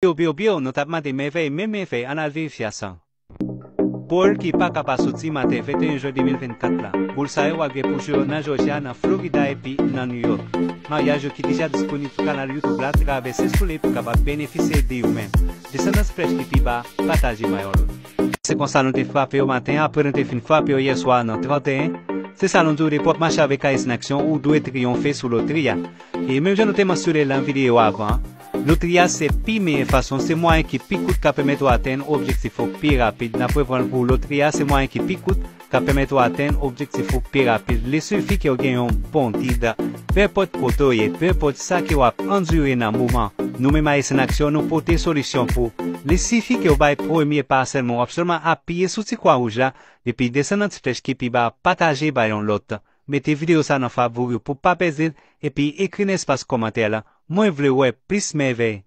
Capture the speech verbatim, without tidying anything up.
Pyo, pyo, pyo, nou t ap mande mèvèy, men mèvèy, ann al verifye sa. Boul ki pa ka pa soti maten venteyen jen de mil vennkat la. Boul sa yo w ap gen pou jwe yo nan Jòjya, nan Florida epi nan New York. Maryaj yo ki deja disponib sou kanal YouTube la, travèse sou li pou kapab benefisye de yo menm. Desann nan flèch ki pi ba, pataje bay yon lòt. Se konsa nou te frape yo maten an, apre nou te fin frape yo yèswa nan tranteyen. Se sa nou di w, nenpòt mache avèk Ayisyen Aksyon, ou dwe triyonfe sou lotri a. E menm jan nou te mansyone l nan videyo avan, lotri a se pi meyè fason, se mwayen ki pi kout k ap pèmèt ou atenn objektif ou pi rapid. N ap reprann pou w, lotri a se mwayen ki pi kout k ap pèmèt ou atenn objektif ou pi rapid. Li sifi ke w gen yon bon gid. Penenpòt kote w ye, penenpòt sa ke w ap andire nan moman, nou menm Ayisyen Aksyon, nou pote solisyon pou w. Li sifi ke w bay premye pa sèlman, w ap sèlman apiye sou ti kwa wouj la, epi desann nan ti flèch ki pi ba, pataje bay yon lòt. Mete videyo sa nan favori w pou w pa pèdi l, epi ekri nan espas kòmantè la, "Mwen vle wè plis mèvèy."